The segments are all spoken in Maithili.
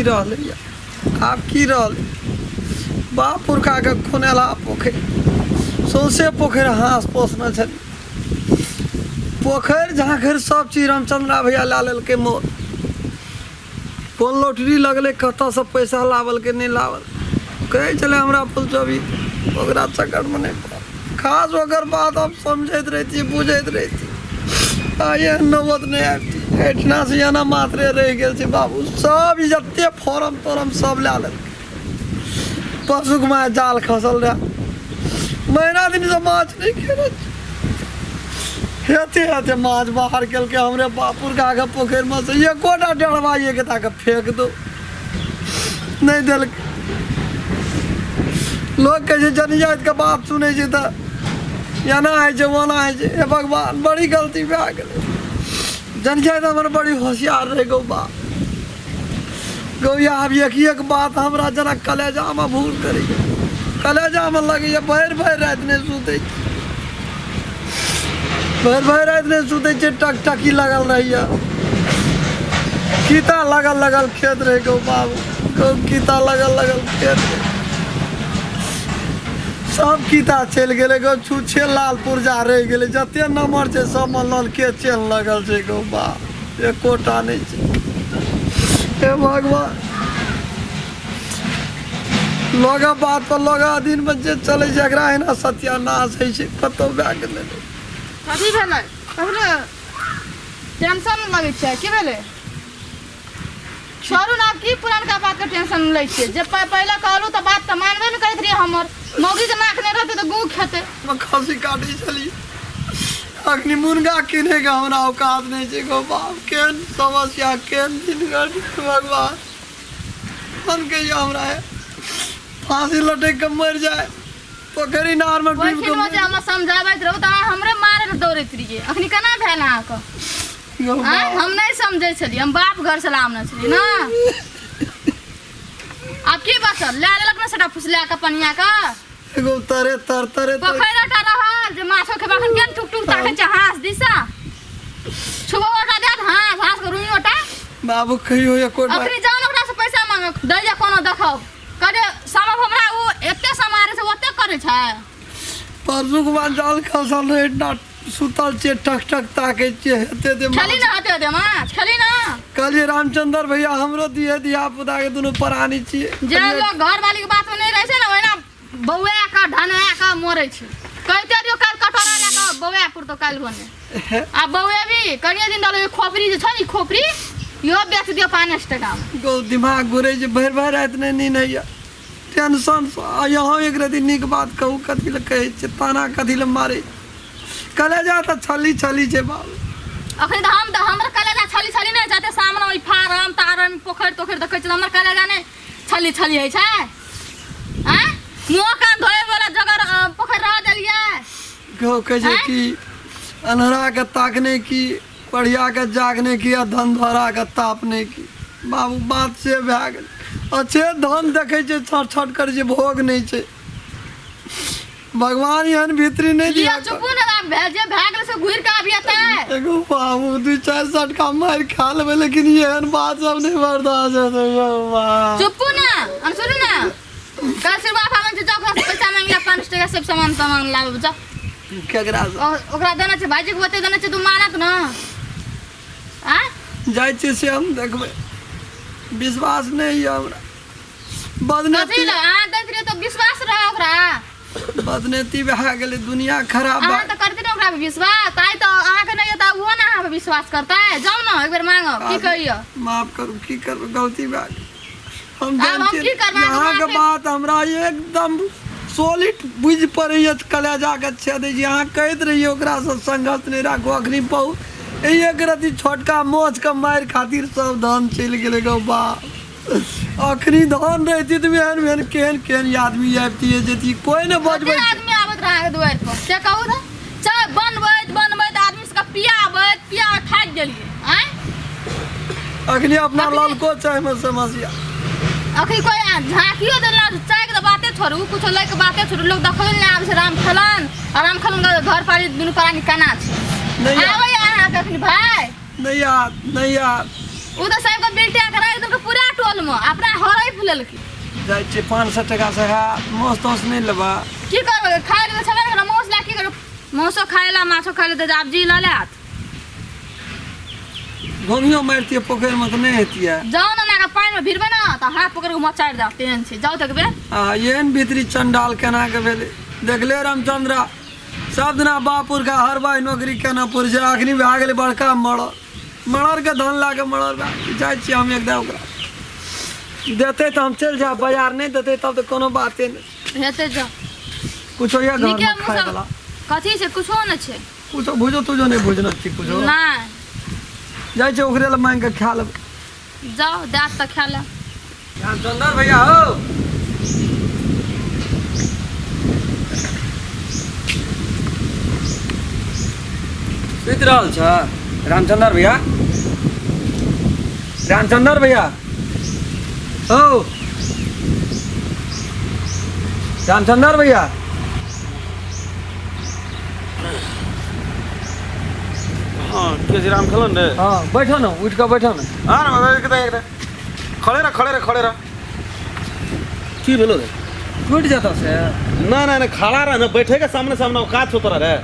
रहलैए, आब की रहलै? बाप पुरखाके खुनेला पोखरि, सौंसे पोखरि हाँस पोसने छलियै। पोखरि झाँखरि सब चीज रामचन्द्रा भैया लए लेलकै मोल। कोन लॉटरी लगलै, कतऽसँ पैसा लाबलकै नहि लाबल, कहै छलै हमरा फुलचोभी, ओकरा चक्करमे नहि पड़ल। खास ओकर बात हम समझैत रहितियै, बुझैत रहितियै, आ एहन नौबत नहि आबितियै। एहिठिनासँ एना मात्रे रहि गेल छै बाबू। सब ई जते फॉर्म तोरम सब लए लेलकै। पशुक माय जाल खसल रहए, महीना दिनसँ माछ नहि खेने छी। हेते हेते माछ बाहर केलकै हमरे बाप पुरखाके पोखरिमे से, एकोटा डेढ़बा एक ताके फेंक दो नहि देलकै। लोक कहै छै जन जातिके बात सुनै छै तऽ एना होइ छै, ओना होइ छै। हे भगवान, बड़ी गलती भए गेलै। जनजाति हमर बड़ी होशियार रहै गौ बाप गौ। आब एक एक बात हमरा जेना कलेजामे भूल करैए, कलेजामे लगैए। भरि भरि राति नहि सुतै छी, भरि भरि राति नहि सुतै छियै। टकटकी लगल रहैए, कीता लगल लगल खेत रहै गौ बाबू गौ। कीता लगल लगल खेत रहै, सब कीता चलि गेलै गौ। छुच्छे लाल पुर्जा रहि गेलै। जते नम्बर छै सबमे ललके चेन लगल छै गौ बाप, एकोटा नहि छै। हे भगवान, लोग बात पर लोग अधीनमे जे चलै छै, एकरा एहिना सत्यानाश होइ छै, कतहु भए गेलै। कथी भेलै? कखनो टेंशन लगै छै? की भेलै? छोड़ू ने, आब की पुरनका बातके टेंशन लै छियै? जे पहिले कहलहुँ तऽ बात तऽ मानबे ने करैत रहियै। हमर मौगीके नाक नहि रहतै तऽ गूँ खेतै। हम खस्सी काटै छलियै, अखनी मुनगा किनैके हमरा औकात नहि छै गो बाप। केहन समस्या, केहन दिन घटी भगवान। मन कहियो हमरा फांसी लटकि कऽ मरि जाय, पोखरि इनारमे डूबि ओहि कऽ खिनमे जे मरि हम समझाबैत रहू तऽ अहाँ हमरे मारै लए दौड़ैत रहियै। अखनी केना भेल अहाँके? गो आँय, बाप। हम नहि समझै छलियै, हम बाप घर से लामने छलियै ने। आब की बचल? लए लेलक ने सबटा फुसला कऽ पनिया कऽ। एगो तरे तर तरे तर पोखरि टा रहल जे माछो खेबा। अखन केहन टुक टुक ताकै छै हास दिशा। छुबो टा देत हास हास के रुइयो टा। बाबू कहियो एकोटा अखनी जाओ ने ओकरा से पैसा मांगे दै जे कोनो देखब करे सामब। हमरा ओ एते समारे छै, ओते करै छै। परसू के बाद जाल खसल रहे ना, सुतल छियै, टक टक ताकै छियै, हेते दे खेली ना, हेते दे माछ खेली ना। कहलियै रामचंद्र भैया हमरो दिहे, धिया पुता के दुनू प्राणी छियै। जे लोग घर वाली के बात में नहीं रहे छै ने, ओहिना बौआ के ढना के मरे छै। कहिते दियो काल्हि कटोरा लए कऽ बौआ पुरतो काल्हि भने। आ बौआ भी कनिए दिन रहलै। खोपड़ी जे छै ने, ई खोपड़ी इहो बेच दियो 5 टका मे। गौ दिमाग घुरै छै, भरि भरि राति नहि नींद होइए टेंशन। यहाँ एक रति नीक बात कहू, कथी लए कहै छियै ताना, कथी लए मारै? कलेजा तऽ छली छली छै बाबू। अखन तऽ हम तऽ हमर कलेजा छली छली नहि जाते। सामने ओहि फारम तारम पोखरि तोखरि देखै छी, हमर कलेजा नहि छली छली होइ छै? आँय, मुँह कान धोए वाला जगह पोखरि रह देलियै। गौ कहै छै आँय? कि अन्हरा के ताकने की, पढ़िया के जागने की, आ धन धरा के तापने की। बाबू, बात से भए गेल। अच्छे धन देखै छै, छट छट करै छै, भोग नहि छै। भगवान एहन भीतरी नहि लिअ दिया। चुपू ने आब, भए जे भए गेलै से घुरि कऽ आबियै तऽ। एगो बाबू, दू चारि सटका मारि खा लेबै, लेकिन एहन बात सब नहि बर्दाश्त हेतै यौ बा। चुपू ने, हम सुनू ने, काल्हि सिरवा पाबनि छै, जाउ ओकरा से पैसा मांगि ले, 5 टका सब सामान तामान लाबे जाउ। केकरा से? ओकरा देने छै, भाईजी के ओते देने छै, तू मानत ना आ? जाइ छियै से हम देखबै, विश्वास नहि यऽ हमरा। कथी बदनेती लए अहाँ दैत रहियै तऽ विश्वास रहै ओकरा। बदनेती भए गेलै, दुनिया खराब अहाँ भए तऽ करते ने ओकरा पर विश्वास। आइ तऽ अहाँके नहि तऽ ओहो ने अहाँ पर विश्वास करतै। जाउ ने एक बेर मांगब, की कहियो। माफ करू, की करबै, गलती भए गेल। हम आब हम जानते की करबै? अहाँके अहाँके माफी- बात हमरा एकदम सॉलिड बुझि पड़ैए, कलेजाके छेदै छी। अहाँ कहैत रहियै ओकरासँ संघर्ष नहि राखू। अखनी बहुत एक रति छोटका मोछके मारि खातिर सब धन चलि गेलै गौ बाप। अखनी धन रहिती तऽ एहन एहन केहन केहन आदमी आबितियै जेती, कोइ नहि बजबै कते छै। आदमी आबैत रहै अहाँके दुआरि पर, से कहू तऽ। चाय बनबैत बनबैत आदमी सबके पियाबैत पियाबैत थाकि गेलियै। आँय, अखनी अपना ललको चायमे समस्या। अखनी कोइ झाँकियो देलक चायके तऽ बाते छोड़ू, कुछो लैके बाते छोड़ू, लोक देखै लए नहि आबै छै। राम खेलन आ राम खेलन घर पारी दुनू प्राणी केना छै? नहि आबैया अहाँके अखनी भाय? नहि आयत, नहि आयत। ओ तऽ सबके बिलटा के राखि देलकै पूरा टोल में अपना हड़प लेलकै जाइ छियै 500 टका से है माछ ताछ नहि लेबा की करबै खाय लए छेबे ने माछ लए की करबै माछो खाय ला माछो खाय ला तऽ आब जी लऽ लेत घोंघियो मारितियै पोखरिमे तऽ नहि हेतियै जाउ ने ना पानि में भिड़बै ने तऽ हाथ पकड़ि कऽ मचारि देब तेहन छै जाउ तऽ एक बेर आ एहन भीतरी चंडाल केना के भेलै देखले रामचंद्रा सब दिना बाप पुरखा हर बार नौकरी केना पुर छै अखनी भए गेलै बड़का मरल मरल के धन ला के मरल भए गेलै। जाइ छियै हम एक ओकरा देतै तऽ हम चलि जायब बाजार नहि देतै तब तऽ कोनो बाते नहि हेतै जाउ कुछो यऽ घरमे नीके खाय मौसम वला कथी छै कुछो नहि छै कुछो भुजो तुजो नहि भुजना छी कुछो नहि जाइ छै ओकरे लए मांगि कऽ खा लेबै जाउ देत तऽ खा लेब रामचंद्र भैया हो सुति रहल छ रामचंद्र भैया रामचंद्र भैया हो रामचंद्र भैया हाँ के जी राम खेलन रे हाँ बैठो ना उठ कऽ बैठो ना हाँ ना एक एक खड़े रह खड़े रह खड़े रह की भेलो रे टूटि जेतौ से ना ना ना खड़ा रह ना बैठे के सामने सामने औकात हो तोरा रे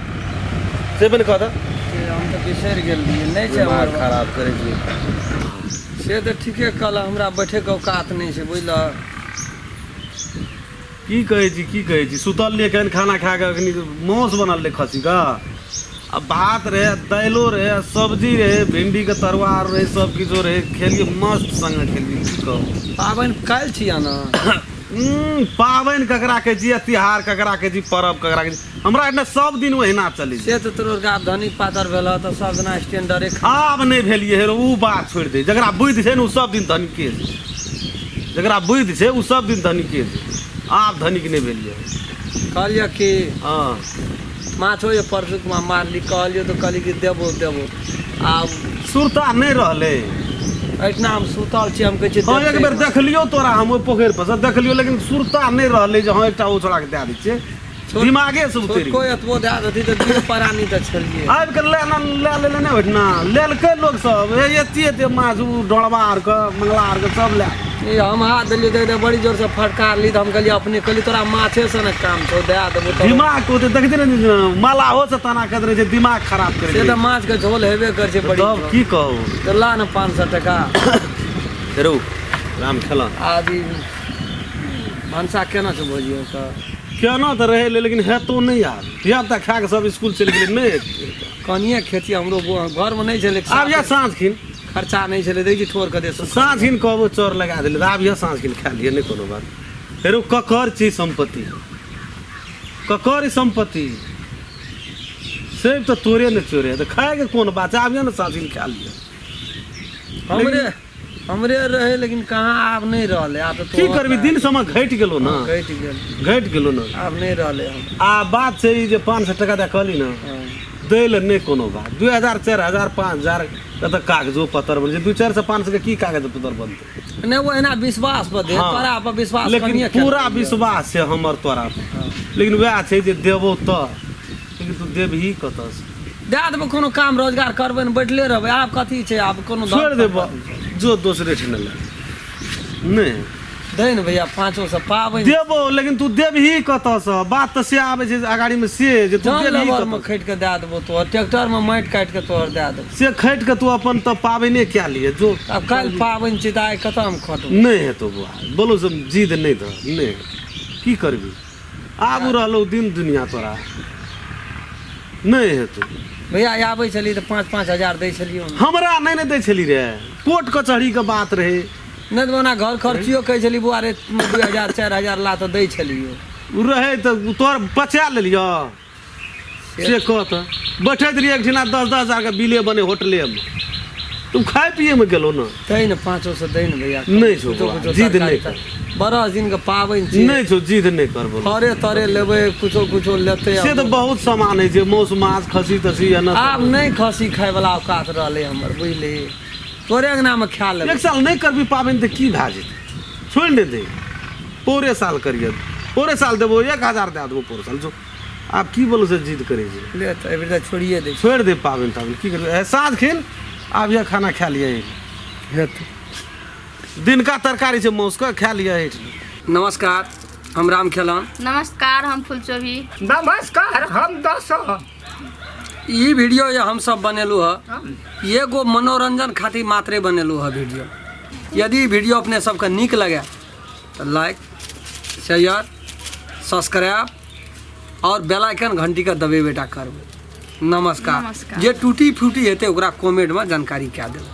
से बन कह दे से हम तऽ बिसरि गेल रहियै नहि छै दिमाग हमर खराब करै छी से तऽ ठीके कहलह हमरा बैठेके औकात नहि छै बुझलह की कहै छी की कहै छी सुतल रहियै कनि खाना खा कऽ अखनी मांस बनल रहै खस्सीके आ भात रहै दालिओ रहै सब्जी रहै भिंडीके तरुआ आर रहै सब किछो रहै खेलियै मस्त संगे खेलियै की कहू पाबनि काल्हि छियै ने पाबनि ककरा कहै छी आ तिहार ककरा कहै छी पर्व ककरा कहै छी हमरा एहिठाम सब दिन ओहिना चलै छै से तऽ तोरो आरके आब धनिक पातर भेल तऽ सब दिना स्टैंडरे खा आब नहि भेलियै हे ओ बात छोड़ि दे जकरा बुद्धि छै ने ओ सब दिन धनिके छै जकरा बुद्धि छै ओ सब दिन धनिके छै आब धनिक नहि भेलियै कहलियै कि हँ माछो जे परसुकमा मारली कहलियै तऽ कहली कि देबो देबो आब सुरता नहि रहलै एहिठिना हम सुतल छी हम कहै छियै हँ एक देखतै बेर देखलियौ तोरा हम ओहि पोखरि पर से देखलियौ लेकिन सुरता नहि रहलै जे हँ एकटा ओ छोड़ाके दए दै छियै छोट- दिमागे से उतरि छोटको एतबो दए देती तऽ दुनू प्राणी तऽ छलियै आबि कऽ ले ले लेले नहि ओहिठिना लेलकै लोक सब हे एते एते माछ ओ डोड़बा आरके मंगला आरके सब लए ई हम हाथ देलियै तऽ बड़ी जोरसँ फटकारली तऽ हम कहलियै अपने कहलियै तोरा माछेसँ ने काम छौ दए देबो तऽ दिमाग के ओते देखते ने मलाहो से तना करैत रहै छै दिमाग खराब करै से तऽ माछके झोल हेबे करै छै बड़ी तब जोर। की कहू तऽ ला ने 500 टका रौ राम खेलन आदि भनसा केना छौ भौजी ओकर केना तऽ रहै लेकिन हेतो नहि आब धिया पुता खा कऽ सब स्कूल चलि गेलै नहि कनिए खेती हमरो घरमे नहि छलै आब यऽ साँझ खिन खर्चा नहि छलै देखै छी ठोर कते सुखल। साँझ खिन कहबो चौर लगा देलै तऽ आब यऽ साँझ खिन खा लिअ नहि कोनो बात फेरो ककर छी सम्पत्ति ककर ई सम्पत्ति से तऽ तोरे ने चोरे तऽ खायके कोन बात छै आब यऽ ने साँझ खिन खा लिअ हमरे हमरे रहै लेकिन कहाँ आब नहि रहलै आब तऽ की करबी दिन समय घटि गेलो ने घटि गेल घटि गेलो ने आब नहि रहलै हम आ बात छै ई जे 500 टका दए कहली ने दै लए नहि कोनो बात 2000 4000 5000 के तऽ कागजो पत्तर बनै छै दू चारि सए 500 के की कागज पत्तर बनतै नहि ओ एना विश्वास पर दे हाँ। तोरा पर विश्वास लेकिन कनिये केलकै पूरा यऽ। विश्वास छै हमर तोरा पर हाँ। लेकिन वएह छै जे देबो तऽ लेकिन तू देबही कतऽसँ दए देबो कोनो काम रोजगार करबै ने बैठले रहबै आब कथी छै आब कोनो धन छोड़ि देबो सम्पत्ति छै। जो दोसरे ठिना ले नहि दै ने भैया 500 पाबनि देबो लेकिन तू देबही कतऽसँ बात तऽ से आबै छै अगाड़ीमे से जे तू जन देबही लेबरमे कतऽ खटि कऽ दए देबो तोहर ट्रैक्टरमे माटि काटि कऽ तोहर दए देबो से खटि कऽ तू अपन तऽ पाबनिए कए लिए जो आब काल्हि पाबनि छै तऽ आइ कतऽ हम खटबै नहि हेतौ बौआ बोलो से जिद नहि धर नहि की करबी आब रहलौ दिन दुनिया तोरा नहि हेतौ भैया आबै छलियै तऽ 5-5 हजार दै छलियै हमरा नहि ने दै छली रे कोर्ट कचहरीके बात रहै नहि तऽ ओना घर खर्चियो कहै छली बौआ रे 2000 4000 ला तऽ दै छलियै ओ रहै तऽ तोहर बचा लेलियौ से कह तऽ बैठैत रहियै एक ठिना 10-10 हजारके बिले बने होटलेमे तू खाय पियैमे गेलो ने दै ने 500 दै ने भैया नहि छौ कुछो बौआ, कुछो जिद तरकारी नहि तर- बरस दिनके पाबनि छै नहि छौ जिद नहि करबो फरे तरे लेबै कुछो कुछो लेतै से तऽ बहुत सामान होइ छै मांस माछ खस्सी तस्सी एना आब नहि खस्सी खायवला औकात रहलै हमर बुझली तोरे अङ्गनामे खा लेबै एक साल नहि करबी पाबनि तऽ की भए जेतै छोड़ि नहि दे पौरे साल करियै पौरे साल देबो 1000 दए देबो पौरे साल जो आब की बोलू से जिद करै छै ले तऽ एहिबेर तऽ छोड़िए दै छोड़ि दे पाबनि ताबनि की करबै साँझ खिन आब यह खाना खा लिअ हेतै। दिनका तरकारी छै मासुके, खा लिअ हेठ। नमस्कार, हम राम खेलन। नमस्कार, हम फुलचोभी। नमस्कार, हम दस। ई वीडियो जे हम सब बनेलहुँ हँ, एगो मनोरंजन खातिर मात्रे बनेलहुँ हँ वीडियो। यदि वीडियो अपने सबके नीक लगे तऽ लाइक, शेयर, सब्सक्राइब और बेल आइकन घंटी के दबेबे टा करबै। नमस्कार। नमस्कार। जे टूटी फूटी हेतै ओकरा कमेंटमे जानकारी कए देबै।